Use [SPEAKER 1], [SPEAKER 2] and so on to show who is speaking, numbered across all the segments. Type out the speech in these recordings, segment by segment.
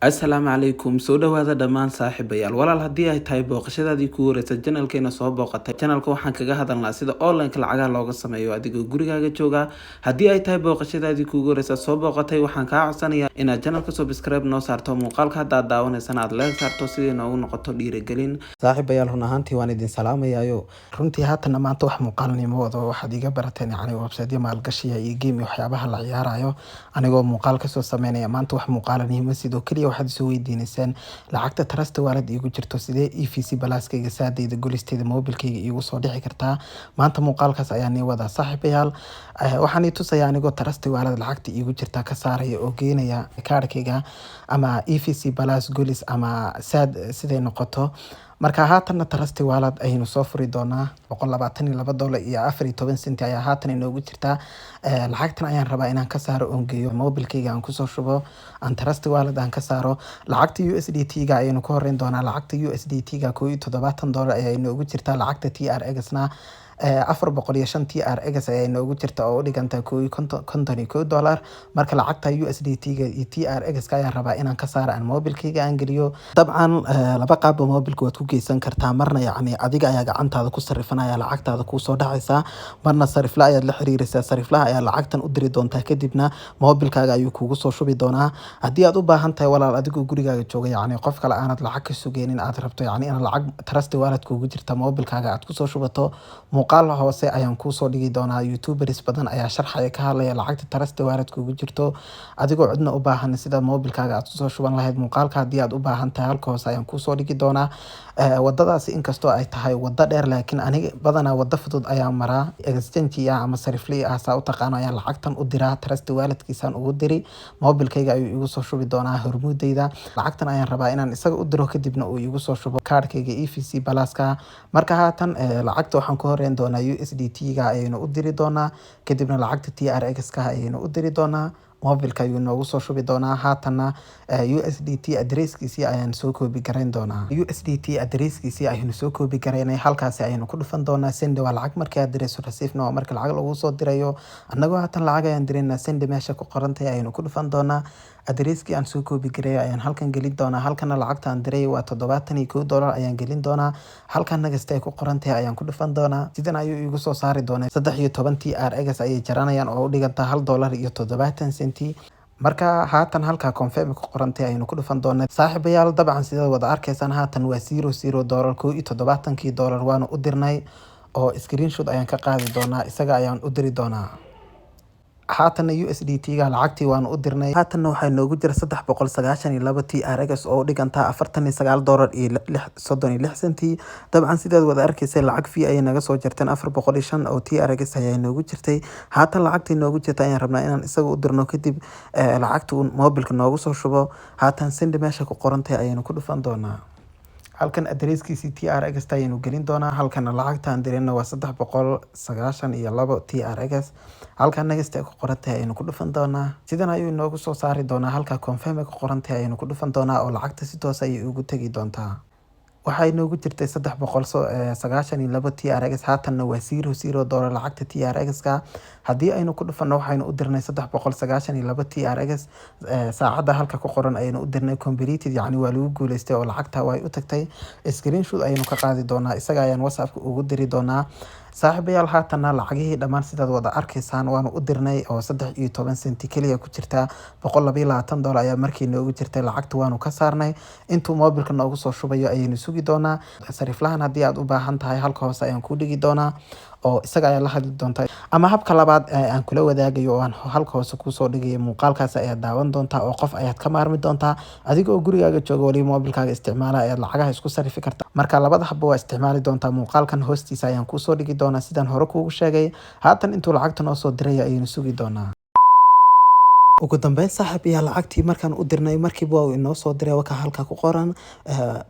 [SPEAKER 1] Asalaamu calaykum, soo dhawaada dhammaan saaxiibayaal. Walaal, haddii ay tahay booqashadaadii ku horeysa channelkeena soo booqatay, channelka waxaan kaga hadalnaa sida online-ka lacagaha looga sameeyo adigoo gurigaaga jooga. Haddii ay tahay booqashadaadii kuugu horeysa soo booqatay, waxaan kaa codsanayaa inaad channelka subscribe noo saarto, muuqaalka haddaad daawanaysana aad like saarto, sidii noogu noqoto dhiirigelin.
[SPEAKER 2] Saaxiibayaal, run ahaantii waan idin salaamayaayo. Runtii haatanna maanta wax muuqaalnimo wado. Waxaad iga barateen yacni website maalgashiga iyo game iyo waxyaabaha la ciyaarayo anigoo muuqaal kasoo sameynaya. Maanta wax muuqaalanimo sidoo keliya waxaad isoo weydiineysaan lacagta Trust Wallet iigu jirto, sidee EVC Pluskayga, Saadayda, Golisteeda, mobilkayga iigu soo dhici kartaa? Maanta muuqaalkaas ayaa nii wadaa, saaxiibayaal. Waxaan ii tusayaa anigoo Trust Wallet lacagta iigu jirta ka saaraya oo geynaya kaarkayga ama EVC Plus, Golis ama Saad, siday noqoto. Marka haatanna Trust Wallet ayaynu soo furi doonaa. $122 iyo 14 senti ayaa haatan inoogu jirtaa. Lacagtan ayaan rabaa inaan ka saaro oon geeyo mobilkayga, aan kusoo shubo, aan Trust Wallet aan ka saaro. Lacagta USDT ga ayaynu ka horeyn doonaa. Lacagta USDT ga $71 ayaa inoogu jirtaa. Lacagta TRX na 405 TRX ayaa inoogu jirta oo u dhiganta $51. Marka lacagta USDT ga iyo TRX ka ayaan rabaa inaan ka saaro, aan mobilkayga aan geliyo. Dabcan laba qaabba mobilka waad ku geysan kartaa. Marna yacni adiga ayaa gacantaada ku sarifanaya, lacagtaada kuusoo dhacaysaa. Marna sarifla ayaad la xiriiraysaa, sariflaha ayaa lacagtan u diri doontaa, kadibna mobilkaaga ayuu kugu soo shubi doonaa. Haddii aad u baahan tahay, walaal, adigoo gurigaaga jooga, yacni qof kale aanad lacag ka sugeynin, aad rabto yacni inaad lacag Trust Wallet kuugu jirta mobilkaaga aad kusoo shubato, muuqaal hoose ayaan kuusoo dhigi doonaa. Youtubers badan ayaa sharxaya, ka hadlaya lacagta Trust Wallet kuugu jirto adigoo cidna u baahan sida mobilkaaga aad kusoo shuban lahayd. Muuqaalka haddii aad u baahan tahay, halka hoose ayaan kuusoo dhigi doonaa. Wadadaasi inkastoo ay tahay wado dheer, laakiin aniga badanaa wado fudud ayaan maraa. Exchange ah ama sarifley ah, saa u taqaano, ayaan lacagtan u diraa, Trust Walletkiisaan ugu diri, mobilkayga ayuu igu soo shubi doonaa hormuudayda. Lacagtan ayaan rabaa inaan isaga u diro, kadibna uu igu soo shubo kaarhkayga EVC Pluska. Marka haatan lacagta waxaan ku horeyn doonaa USDT ga ayaynu u diri doonaa, kadibna lacagta TRX ka ayaynu u diri doonaa, mobilka ayuu noogu soo shubi doonaa. Haatanna USDT addresskiisii ayaan soo copy garayn doonaa. USDT addresskiisii ayaynu soo copy garaynay, halkaasi ayaynu ku dhufan doonaa. Send waa lacag markii aad dirayso, receivena waa marka lacag lagu soo dirayo. Annagoo haatan lacag ayaan diraynaa, send meesha ku qorantahay ayaynu ku dhufan doonaa. Addresskii aan soo copy gareeyo ayaan halkan gelin doonaa. Halkana lacagta aan diray waa $71 ayaan gelin doonaa. Halkan next ay ku qorantahay ayaan ku dhufan doonaa. Sidan ayuu iigu soo saari doonaa. 13 TRX ayay jaranayaan oo u dhigantaa $1.70. Marka haatan halkaa confirm ku qorantay ayaynu ku dhufan doonaa. Saaxiibayaal, dabcan sidaad wada arkaysaan, haatan waa $0.00. $71kii waanu u dirnay oo screenshot ayaan ka qaadi doonaa, isaga ayaan u diri doonaa. Haatanna USDT ga lacagtii waanu u dirnay. Haatanna waxaa noogu jira 392 TRX oo u dhigantaa $49 iyo 36 senti. Dabcan sidaad wada arkaysay, lacag fee ayay naga soo jarteen. 405 oo TRX ayaa noogu jirtay. Haatan lacagtii noogu jirta ayaan rabnaa inaan isaga u dirno, kadib lacagta uu mobilka noogu soo shubo. Haatan send meesha ku qorantahay ayaynu ku dhufan doonaa. Halkan addresskiisii TRX ayaynu gelin doonaa. Halkana lacagtaan dirayna waa 392 TRX. Halkan next ay ku qoran tahay ayaynu ku dhufan doonaa. Sidan ayuu inoogu soo saari doonaa. Halka confirm ay ku qoran tahay ayaynu ku dhufan doonaa oo lacagta si toos ayay ugu tegi doontaa. Waxaa inoogu jirtay 392 TRX, haatanna waa $0.00 lacagta TRX ka. Haddii aynu ku dhufano, waxaynu u dirnay 392 TRX. Saacadda halka ku qoran ayaynu u dirnay. Completed, yacni waa lagu guuleystay oo lacagta way u tagtay. Screenshot ayaynu ka qaadi doonaa, isaga ayaan WhatsAppka ugu diri doonaa. Saaxiibayaal, haatanna lacagihii dhammaan sidaad wada arkaysaan waanu u dirnay oo 13 senti keliya ku jirta. $122 ayaa markii noogu jirtay, lacagta waanu ka saarnay. Intuu mobilka noogu soo shubayo ayaynu sugi doonaa. Sariiflahan haddii aad u baahan tahay, halka hoose ayaan kuu dhigi doonaa oo isaga ayaa la hadli doontaa. Ama habka labaad ee aan kula wadaagayo oo aan halka hoose kuusoo dhigayo, muuqaalkaas ayaad daawan doontaa oo qof ayaad ka maarmi doontaa. Adiga oo gurigaaga jooga, waliba mobilkaaga isticmaala, ayaad lacagaha isku sarifi karta. Marka labada habba waa isticmaali doontaa. Muuqaalkan hoostiisa ayaan kuusoo dhigi doonaa, sidaan hore kuugu sheegay. Haatan intuu lacagta noo soo diraya ayaynu sugi doonaa. Ugu dambeyn, saaxiib, ayaa lacagtii markaan u dirnay markiiba waa uu inoo soo diray. Waka halka ku qoran,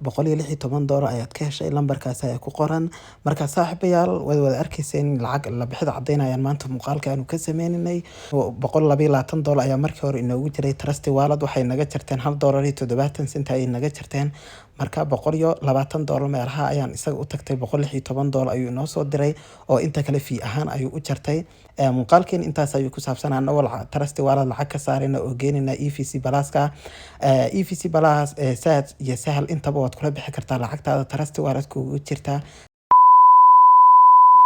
[SPEAKER 2] $116 ayaad ka heshay, lambarkaas ayaa ku qoran. Marka saaxiibayaal, waad wada arkayseen lacag la bixida cadeynayaan maanta muuqaalka aanu ka sameyninay. $122 ayaa markii hore inoogu jiray Trust Wallet. Waxay naga jarteen $1.70 ayay naga jarteen. Marka $120 meelaha ayaan isaga u tagtay. $116 ayuu inoo soo diray oo inta kale fee ahaan ayuu u jartay. Muuqaalkeen intaas ayuu ku saabsanaa, anagoo Trust Wallet lacag. ka saarayna oo geenayna EVC Pluska. EVC Plus, Zaad iyo Sahal intaba waad kula bixi kartaa lacagtaada, Trust Wallet kugu jirtaa.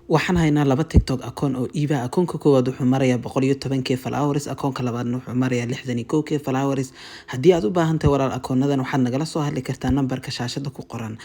[SPEAKER 1] Waxaan haynaa laba TikTok akoon oo iiba. Akoonka koowaad wuxuu marayaa 110K followers, akoonka labaadna wuxuu marayaa 61K followers. Haddii aad u baahan tahay, walaal, akoonadan waxaad nagala soo hadli kartaa nambarka shaashada ku qoran.